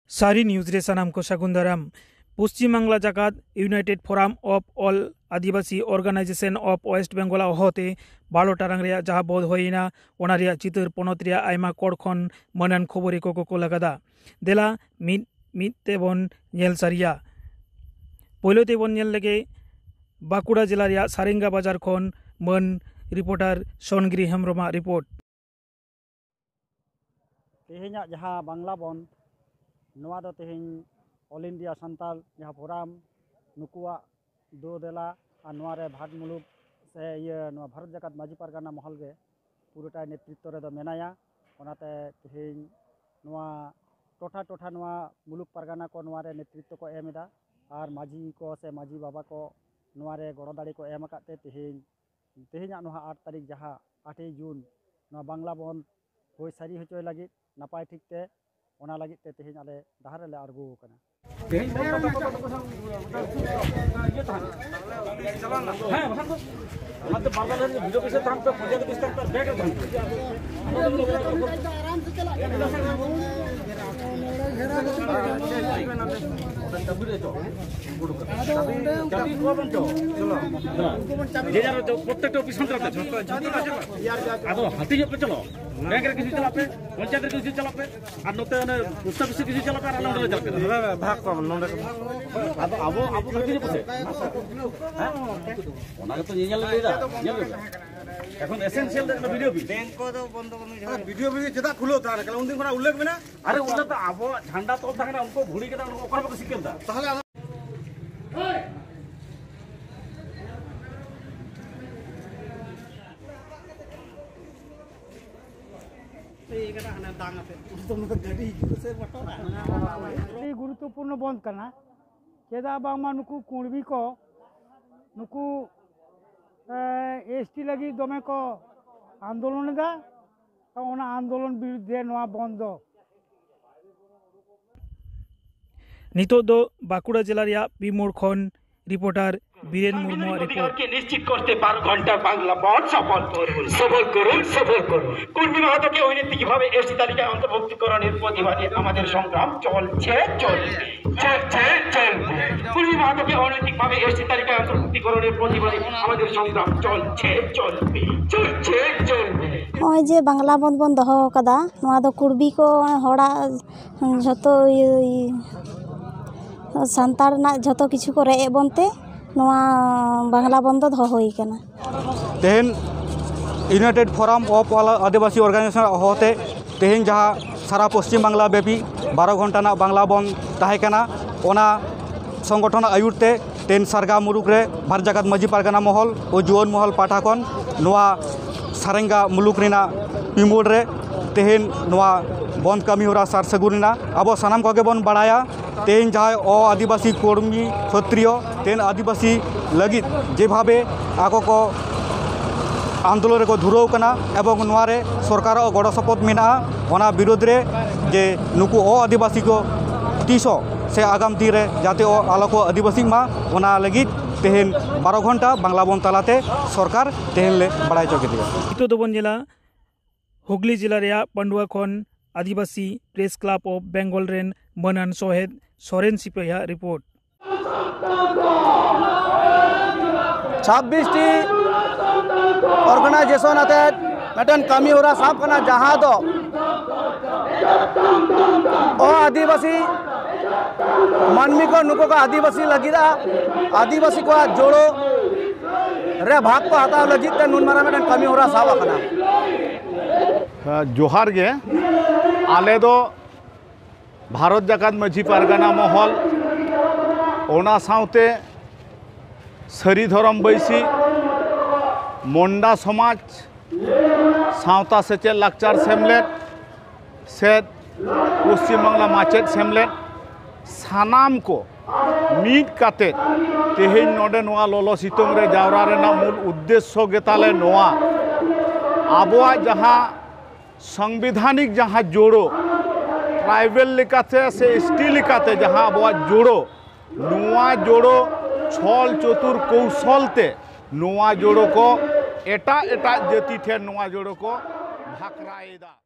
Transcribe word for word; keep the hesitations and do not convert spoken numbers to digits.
ᱥᱟᱹᱨᱤ ᱱᱤᱭᱩᱡᱽ ᱨᱮ ᱥᱟᱱᱟᱢ ᱠᱚ ᱥᱟᱹᱜᱩᱱ ᱫᱟᱨᱟᱢ᱾ ᱯᱚᱥᱪᱤᱢ ᱵᱟᱝᱞᱟ ᱡᱟᱠᱟᱛ United forum of all Adivasi organisation of West Bengal ᱟᱜ ᱦᱚᱦᱚᱛᱮ ᱵᱟᱨᱚ ᱴᱟᱲᱟᱝ ᱨᱮᱭᱟᱜ ᱡᱟᱦᱟᱸ ᱵᱚᱫ ᱦᱩᱭ ᱮᱱᱟ, ᱚᱱᱟ ᱨᱮᱭᱟᱜ ᱪᱤᱛᱟᱹᱨ ᱯᱚᱱᱚᱛ ᱨᱮᱭᱟᱜ ᱟᱭᱢᱟ ᱠᱚᱬ ᱠᱷᱚᱱ ᱢᱟᱹᱱᱟᱱ ᱠᱷᱚᱵᱚᱨᱤᱭᱟᱹ ᱠᱚᱠᱚ ᱠᱩᱞ ᱟᱠᱟᱫᱟ᱾ ᱫᱮᱞᱟ ᱢᱤᱫ ᱢᱤᱫ ᱛᱮᱵᱚᱱ ᱧᱮᱞ ᱥᱟᱹᱨᱤᱭᱟ᱾ ᱯᱳᱭᱞᱳ ᱛᱮᱵᱚᱱ ᱧᱮᱞ ᱞᱮᱜᱮ ᱵᱟᱸᱠᱩᱲᱟ ᱡᱮᱞᱟ ᱨᱮᱭᱟᱜ ᱥᱟᱨᱮᱝᱜᱟ ᱵᱟᱡᱟᱨ ᱠᱷᱚᱱ ᱢᱟᱹᱱ ᱨᱤᱯᱳᱨᱴᱟᱨ ᱥᱚᱱᱜᱤᱨᱤ ᱦᱮᱢᱵᱨᱚᱢᱟᱜ ᱨᱤᱯᱳᱨᱴ᱾ ᱛᱮᱦᱮᱧᱟᱜ ᱡᱟᱦᱟᱸ ᱵᱟᱝᱞᱟ ᱵᱚᱱᱫᱷ, ᱱᱚᱣᱟ ᱫᱚ ᱛᱮᱦᱮᱧ ᱚᱞ ᱤᱱᱰᱤᱭᱟ ᱥᱟᱱᱛᱟᱞ ᱡᱟᱦᱟᱸ ᱯᱷᱳᱨᱟᱢ, ᱱᱩᱠᱩᱣᱟᱜ ᱫᱳ ᱫᱮᱞᱟ ᱟᱨ ᱱᱚᱣᱟ ᱨᱮ ᱵᱷᱟᱜᱽ ᱢᱩᱞᱩᱠ ᱥᱮ ᱤᱭᱟᱹ ᱱᱚᱣᱟ ᱵᱷᱟᱨᱚᱛ ᱡᱟᱠᱟᱛ ᱢᱟᱹᱡᱷᱤ ᱯᱟᱨᱜᱟᱱᱟ ᱢᱚᱦᱚᱞ ᱜᱮ ᱯᱩᱨᱟᱹᱴᱟᱭ ᱱᱮᱛᱨᱤᱛᱛᱚ ᱨᱮᱫᱚ ᱢᱮᱱᱟᱭᱟ᱾ ᱚᱱᱟᱛᱮ ᱛᱮᱦᱮᱧ ᱱᱚᱣᱟ ᱴᱚᱴᱷᱟ ᱴᱚᱴᱷᱟ ᱱᱚᱣᱟ ᱢᱩᱞᱩᱠ ᱯᱟᱨᱜᱟᱱᱟ ᱠᱚ ᱱᱚᱣᱟ ᱨᱮ ᱱᱮᱛᱨᱤᱛᱛᱚ ᱠᱚ ᱮᱢ ᱮᱫᱟ ᱟᱨ ᱢᱟᱹᱡᱷᱤ ᱠᱚ ᱥᱮ ᱢᱟᱹᱡᱷᱤ ᱵᱟᱵᱟ ᱠᱚ ᱱᱚᱣᱟ ᱨᱮ ᱜᱚᱲᱚ ᱫᱟᱲᱮ ᱠᱚ ᱮᱢ ᱟᱠᱟᱫ ᱛᱮ ᱛᱮᱦᱮᱧ, ᱛᱮᱦᱮᱧᱟᱜ ᱱᱚᱣᱟ ᱟᱴ ᱛᱟᱹᱨᱤᱠᱷ ᱡᱟᱦᱟᱸ ᱟᱴᱮᱭ ᱡᱩᱱ ᱱᱚᱣᱟ ᱵᱟᱝᱞᱟ ᱵᱚᱱᱫᱷ ᱦᱩᱭ ᱥᱟᱹᱨᱤ ᱦᱚᱪᱚᱭ ᱞᱟᱹᱜᱤᱫ ᱱᱟᱯᱟᱭ ᱴᱷᱤᱠ ᱛᱮ, ᱚᱱᱟ ᱞᱟᱹᱜᱤᱫ ᱛᱮ ᱛᱮᱦᱮᱧ ᱟᱞᱮ ᱰᱟᱦᱟᱨ ᱨᱮᱞᱮ ᱟᱬᱜᱚ ᱟᱠᱟᱱᱟ᱾ ᱛᱮᱦᱮᱧ ᱫᱚ ᱤᱭᱟᱹ ᱛᱟᱦᱮᱱ᱾ ᱦᱮᱸ, ᱵᱟᱠᱷᱟᱱ ᱫᱚ ᱚᱱᱟᱛᱮ ᱵᱟᱨ ᱵᱟᱨ ᱵᱷᱤᱰᱤᱭᱳ ᱠᱮᱥᱮᱴ ᱛᱟᱦᱮᱱ ᱯᱮ, ᱯᱚᱧᱪᱟᱭᱮᱛ ᱚᱯᱷᱤᱥ ᱛᱟᱦᱮᱱ ᱯᱮ, ᱵᱮᱜᱽ ᱨᱮ ᱛᱟᱦᱮᱱ ᱯᱮ᱾ ᱟᱨᱟᱢ ᱥᱮ ᱪᱟᱞᱟᱜ ᱠᱟᱱᱟ᱾ ᱪᱟᱹᱵᱤ ᱨᱮ ᱪᱚ᱾ ᱪᱟᱹᱵᱤ ᱠᱚ ᱵᱚᱱ ᱪᱚ᱾ ᱪᱚᱞᱚ᱾ ᱡᱮ ᱡᱟᱨ ᱪᱚ, ᱯᱨᱚᱛᱮᱠᱴᱟ ᱚᱯᱷᱤᱥ ᱥᱮᱱᱴᱟᱨ ᱛᱮ ᱪᱚ᱾ ᱟᱫᱚ ᱦᱟᱱᱛᱮ ᱧᱚᱜ ᱯᱮ ᱪᱚᱞᱚ᱾ ᱵᱮᱝᱠ ᱨᱮ ᱠᱤᱪᱷᱩ ᱪᱟᱞᱟᱜ ᱯᱮ, ᱯᱚᱧᱪᱟᱭᱮᱛ ᱨᱮ ᱠᱤᱪᱷᱩ ᱪᱟᱞᱟᱜ ᱯᱮ, ᱟᱨ ᱱᱚᱛᱮ ᱚᱱᱮ ᱯᱳᱥᱴ ᱚᱯᱷᱤᱥ ᱨᱮ ᱠᱤᱪᱷᱩ ᱪᱟᱞᱟᱜ ᱯᱮ, ᱟᱨ ᱟᱞᱮ ᱱᱚᱰᱮ ᱞᱮ ᱪᱟᱞᱟᱜ ᱠᱟᱱᱟ᱾ ᱵᱷᱟᱜᱽ ᱠᱚ ᱱᱚᱰᱮ ᱠᱚ᱾ ᱟᱫᱚ ᱟᱵᱚ, ᱟᱵᱚ ᱫᱚ ᱠᱤᱪᱷᱩ ᱯᱮᱥᱮ᱾ ᱦᱮᱸ? ᱚᱱᱟ ᱜᱮᱛᱚ ᱧᱮᱧᱮᱞ ᱞᱮ ᱞᱟᱹᱭᱫᱟ, ᱧᱮᱞ ᱞᱮ᱾ ᱮᱠᱷᱚᱱ ᱮᱥᱮᱱᱥᱤᱭᱟᱞ ᱫᱚ ᱵᱷᱤᱰᱤᱭᱳ ᱵᱤ᱾ ᱵᱮᱝᱠ ᱠᱚ ᱫᱚ ᱵᱚᱱᱫᱚ ᱵᱚᱱᱫᱚ ᱦᱮᱸ, ᱵᱷᱤᱰᱤᱭᱳ ᱵᱤ ᱪᱮᱫᱟᱜ ᱠᱷᱩᱞᱟᱹᱣ ᱛᱟᱦᱮᱸ ᱠᱟᱱᱟ? ᱩᱱᱫᱤᱱ ᱠᱷᱚᱱᱟᱜ ᱩᱞᱞᱮᱠᱷ ᱢᱮᱱᱟᱜᱼᱟ᱾ ᱟᱨᱮ, ᱩᱱᱫᱤᱱ ᱫᱚ ᱟᱵᱚᱣᱟᱜ ᱡᱷᱟᱱᱰᱟ ᱛᱚᱞ ᱛᱟᱦᱮᱸ ᱠᱟᱱᱟ, ᱩᱱᱠᱩ ᱵᱷᱩᱲᱤ ᱠᱟᱛᱮ ᱩᱱᱠᱩ ᱚᱠᱟ ᱨᱮ ᱵᱟᱠᱚ ᱥᱤᱠᱟᱹᱨ ᱫᱟ? ᱛᱟᱦᱚᱞᱮ ᱟᱫᱚ ᱟᱹᱰᱤ ᱜᱩᱨᱩᱛᱛᱚᱯᱩᱨᱱᱚ ᱵᱚᱱᱫᱷ ᱠᱟᱱᱟ᱾ ᱪᱮᱫᱟᱜ ᱵᱟᱝᱢᱟ ᱱᱩᱠᱩ ᱠᱩᱬᱵᱤ ᱠᱚ ᱱᱩᱠᱩ, ᱮ, ᱮᱥ ᱴᱤ ᱞᱟᱹᱜᱤᱫ ᱫᱚᱢᱮ ᱠᱚ ᱟᱱᱫᱳᱞᱚᱱ ᱮᱫᱟ᱾ ᱚᱱᱟ ᱟᱱᱫᱳᱞᱚᱱ ᱵᱤᱨᱩᱫᱽᱫᱷᱮ ᱱᱚᱣᱟ ᱵᱚᱱᱫᱷ ᱫᱚ᱾ ᱱᱤᱛᱚᱜ ᱫᱚ ᱵᱟᱸᱠᱩᱲᱟ ᱡᱮᱞᱟ ᱨᱮᱭᱟᱜ ᱯᱤ ᱢᱳᱲ ᱠᱷᱚᱱ রিপোর্টার বীরেন মুর্মুয়ার রিপোর্ট। অধিকারকে নিশ্চিত করতে বারো ঘন্টা বাংলা বন্ধ সফল করুন, সফল করুন, সফল করুন। কুর্মী মাহাতোকে অনৈতিকভাবে এসটি তালিকায় অন্তর্ভুক্তিকরণের প্রতিবাদে আমাদের সংগ্রাম চলছে, চলবে, চলছে, চলবে। কুর্মী মাহাতোকে অনৈতিকভাবে এসটি তালিকায় অন্তর্ভুক্তিকরণের প্রতিবাদে আমাদের সংগ্রাম চলছে, চলবে, চলছে, চলবে। ᱱᱚᱜᱼᱚᱭ ᱡᱮ ᱵᱟᱝᱞᱟ ᱵᱚᱱᱫᱷ ᱵᱚᱱ ᱫᱚᱦᱚ ᱟᱠᱟᱫᱟ, ᱱᱚᱣᱟ ᱫᱚ ᱠᱩᱲᱵᱤ ᱠᱚ ᱦᱚᱲᱟᱜ ᱡᱷᱚᱛᱚ ᱤᱭᱟᱹ ᱥᱟᱱᱛᱟᱲ ᱨᱮᱱᱟᱜ ᱡᱷᱚᱛᱚ ᱠᱤᱪᱷᱩ ᱠᱚ ᱨᱮᱡ ᱮᱫ ᱵᱚᱱ ᱛᱮ ᱱᱚᱣᱟ ᱵᱟᱝᱞᱟ ᱵᱚᱱᱫᱷ ᱫᱚ ᱫᱚᱦᱚ ᱦᱩᱭ ᱟᱠᱟᱱᱟ᱾ ᱛᱮᱦᱮᱧ United Forum of All Adivasi Organization ᱟᱜ ᱦᱚᱦᱚᱛᱮ ᱛᱮᱦᱮᱧ ᱡᱟᱦᱟᱸ ᱥᱟᱨᱟ ᱯᱚᱥᱪᱤᱢ ᱵᱟᱝᱞᱟ ᱵᱮᱯᱤ ᱵᱟᱨᱚ ᱜᱷᱚᱱᱴᱟ ᱨᱮᱱᱟᱜ ᱵᱟᱝᱞᱟ ᱵᱚᱱᱫᱷ ᱛᱟᱦᱮᱸ ᱠᱟᱱᱟ, ᱚᱱᱟ ᱥᱚᱝᱜᱚᱴᱷᱚᱱ ᱟᱹᱭᱩᱨ ᱛᱮ ᱛᱮᱦᱮᱧ ᱥᱟᱨᱜᱟ ᱢᱩᱞᱩᱠ ᱨᱮ ᱵᱷᱟᱨᱚᱛ ᱡᱟᱠᱟᱛ ᱢᱟᱹᱡᱷᱤ ᱯᱟᱨᱜᱟᱱᱟ ᱢᱚᱦᱚᱞ ᱳ ᱡᱩᱣᱟᱹᱱ ᱢᱚᱦᱚᱞ ᱯᱟᱦᱴᱟ ᱠᱷᱚᱱ ᱱᱚᱣᱟ ᱥᱟᱨᱮᱝᱜᱟ ᱢᱩᱞᱩᱠ ᱨᱮᱱᱟᱜ ᱯᱤᱢᱳᱲ ᱨᱮ ᱛᱮᱦᱮᱧ ᱱᱚᱣᱟ ᱵᱚᱱᱫᱷ ᱠᱟᱹᱢᱤ ᱦᱚᱨᱟ ᱥᱟᱨ ᱥᱟᱹᱜᱩᱱ ᱮᱱᱟ᱾ ᱟᱵᱚ ᱥᱟᱱᱟᱢ ᱠᱚᱜᱮ ᱵᱚᱱ ᱵᱟᱲᱟᱭᱟ, ᱛᱮᱦᱮᱧ ᱡᱟᱦᱟᱸᱭ ᱚ ᱟᱹᱫᱤᱵᱟᱹᱥᱤ ᱠᱚᱨᱢᱤ ᱠᱷᱚᱛᱨᱤᱭᱚ ᱛᱮᱦᱮᱧ ᱟᱹᱫᱤᱵᱟᱹᱥᱤ ᱞᱟᱹᱜᱤᱫ ᱡᱮᱵᱷᱟᱵᱮ ᱟᱠᱚ ᱠᱚ ᱟᱱᱫᱳᱞᱚᱱ ᱨᱮᱠᱚ ᱫᱷᱩᱨᱟᱹᱣ ᱠᱟᱱᱟ ᱮᱵᱚᱝ ᱱᱚᱣᱟ ᱨᱮ ᱥᱚᱨᱠᱟᱨᱟᱜ ᱜᱚᱲᱚ ᱥᱚᱯᱚᱦᱚᱫ ᱢᱮᱱᱟᱜᱼᱟ, ᱚᱱᱟ ᱵᱤᱨᱳᱫᱷ ᱨᱮ ᱡᱮ ᱱᱩᱠᱩ ᱚ ᱟᱹᱫᱤᱵᱟᱹᱥᱤ ᱠᱚ ᱛᱤᱥ ᱦᱚᱸ ᱥᱮ ᱟᱜᱟᱢ ᱫᱤᱱ ᱨᱮ ᱡᱟᱛᱮ ᱚ ᱟᱞᱚ ᱠᱚ ᱟᱹᱫᱤᱵᱟᱹᱥᱤᱜ ᱢᱟ, ᱚᱱᱟ ᱞᱟᱹᱜᱤᱫ ᱛᱮᱦᱮᱧ ᱵᱟᱨᱚ ᱜᱷᱚᱱᱴᱟ ᱵᱟᱝᱞᱟ ᱵᱚᱱᱫᱷ ᱛᱟᱞᱟᱛᱮ ᱥᱚᱨᱠᱟᱨ ᱛᱮᱦᱮᱧ ᱞᱮ ᱵᱟᱲᱟᱭ ᱦᱚᱪᱚ ᱠᱮᱫᱮᱭᱟ᱾ ᱱᱤᱛᱚᱜ ᱫᱚᱵᱚᱱ ᱧᱮᱞᱟ ᱦᱩᱜᱽᱞᱤ ᱡᱮᱞᱟ ᱨᱮᱭᱟᱜ ᱯᱟᱱᱰᱩᱣᱟ ᱠᱷᱚᱱ ᱟᱹᱫᱤᱵᱟᱹᱥᱤ ᱯᱨᱮᱥ ᱠᱞᱟᱵᱽ ᱚᱯᱷ ᱵᱮᱝᱜᱚᱞ ᱨᱮᱱ ᱢᱟᱹᱱᱟᱱ ᱥᱚᱦᱮᱫ ᱥᱚᱨᱮᱱ ᱥᱤᱯᱟᱹᱦᱤᱭᱟᱜ ᱨᱤᱯᱳᱨᱴ᱾ ᱪᱷᱟᱵᱵᱤᱥ ᱴᱤ ᱚᱨᱜᱟᱱᱟᱭᱡᱮᱥᱚᱱ ᱟᱛᱮᱫ ᱢᱤᱫᱴᱮᱱ ᱠᱟᱹᱢᱤ ᱦᱚᱨᱟ ᱥᱟᱵ ᱠᱟᱱᱟ, ᱡᱟᱦᱟᱸ ᱫᱚ ᱚ ᱟᱹᱫᱤᱵᱟᱹᱥᱤ ᱢᱟᱹᱱᱢᱤ ᱠᱚ, ᱱᱩᱠᱩ ᱠᱚ ᱟᱹᱫᱤᱵᱟᱹᱥᱤ ᱞᱟᱹᱜᱤᱫ ᱟᱹᱫᱤᱵᱟᱹᱥᱤ ᱠᱚᱣᱟᱜ ᱡᱳᱲᱳ ᱨᱮ ᱵᱷᱟᱜᱽ ᱠᱚ ᱦᱟᱛᱟᱣ ᱞᱟᱹᱜᱤᱫ ᱛᱮ ᱱᱩᱱ ᱢᱟᱨᱟᱝ ᱢᱤᱫᱴᱮᱱ ᱠᱟᱹᱢᱤ ᱦᱚᱨᱟ ᱥᱟᱵ ᱟᱠᱟᱱᱟ᱾ ᱡᱚᱦᱟᱨ ᱜᱮ᱾ ᱟᱞᱮ ᱫᱚ ᱵᱷᱟᱨᱚᱛ ᱡᱟᱠᱟᱛ ᱢᱟᱹᱡᱷᱤ ᱯᱟᱨᱜᱟᱱᱟ ᱢᱚᱦᱚᱞ, ᱚᱱᱟ ᱥᱟᱶᱛᱮ ᱥᱟᱹᱨᱤ ᱫᱷᱚᱨᱚᱢ ᱵᱟᱹᱭᱥᱤ, ᱢᱚᱱᱰᱟ ᱥᱚᱢᱟᱡᱽ, ᱥᱟᱶᱛᱟ ᱥᱮᱪᱮᱫ ᱞᱟᱠᱪᱟᱨ ᱥᱮᱢᱞᱮᱫ, ᱥᱮᱫ ᱯᱚᱥᱪᱤᱢ ᱵᱟᱝᱞᱟ ᱢᱟᱪᱮᱫ ᱥᱮᱢᱞᱮᱫ, ᱥᱟᱱᱟᱢ ᱠᱚ ᱢᱤᱫ ᱠᱟᱛᱮ ᱛᱮᱦᱮᱧ ᱱᱚᱰᱮ ᱱᱚᱣᱟ ᱞᱚᱞᱚ ᱥᱤᱛᱩᱝ ᱨᱮ ᱡᱟᱣᱨᱟ ᱨᱮᱱᱟᱜ ᱢᱩᱞ ᱩᱫᱽᱫᱮᱥᱥᱚ ᱜᱮ ᱛᱟᱞᱮ ᱱᱚᱣᱟ, ᱟᱵᱚᱣᱟᱜ ᱡᱟᱦᱟᱸ ᱥᱚᱝᱵᱤᱫᱷᱟᱱᱤᱠ ᱡᱟᱦᱟᱸ ᱡᱳᱲᱳ, ᱴᱨᱟᱭᱵᱮᱞ ᱞᱮᱠᱟᱛᱮ ᱥᱮ ᱮᱥ ᱴᱤ ᱞᱮᱠᱟᱛᱮ ᱡᱟᱦᱟᱸ ᱟᱵᱚᱣᱟᱜ ᱡᱳᱲᱳ, ᱱᱚᱣᱟ ᱡᱳᱲᱳ ᱪᱷᱚᱞ ᱪᱚᱛᱩᱨ ᱠᱚᱣᱥᱚᱞ ᱛᱮ ᱱᱚᱣᱟ ᱡᱳᱲᱳ ᱠᱚ ᱮᱴᱟᱜ ᱮᱴᱟᱜ ᱡᱟᱹᱛᱤ ᱴᱷᱮᱱ ᱱᱚᱣᱟ ᱡᱳᱲᱳ ᱠᱚ ᱵᱷᱟᱠᱨᱟᱭᱮᱫᱟ᱾